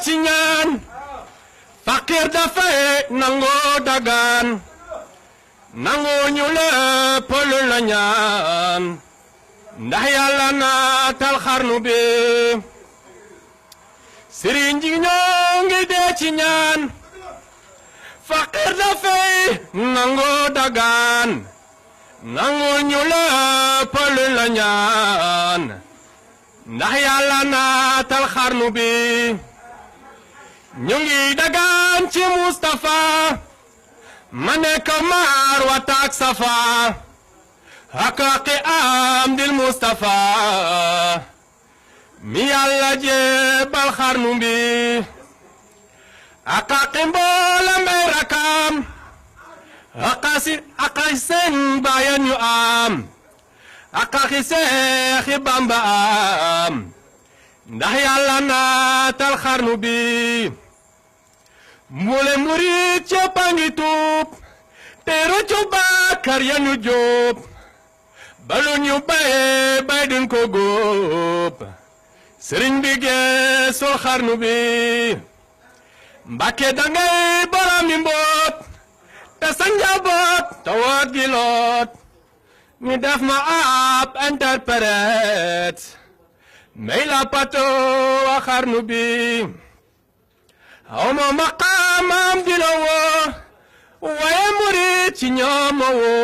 ci ñaan fakir dafay nangoo dagaan nangoo ñu lépp lu la ñaan ndax yàlla naatal xarnu bi sëriñ ji ñoo ngi dee ci ñaan fakir dafay nangoo dagaan nangoo ñu lépp lu la ñaan ndax yàlla naatal xarnu bi ñu ngi dagaan ci Mustafa ma nekk maar wa taak safa hakaki am dil Mustafa mi yàlla jébbal xarnu bi hakaki mboolam ay rakam hakaki seen bayan yu am hakaki Seexi Bamba am ndax yàlla naatal xarnu bi mule murit coppa ngi tuub te rëccu bàkkaar ya ñu jóob balu ñu baye bay duñ ko góob sëriñ bi geesul xarnu bi Mbàkke dangay boromi mboot te sa njaboot te woot gi loot ñu def ma ab interprète may la pato wa xarnu bi aw ma maqaamam di la woo waaye murit ci ñoom ma woo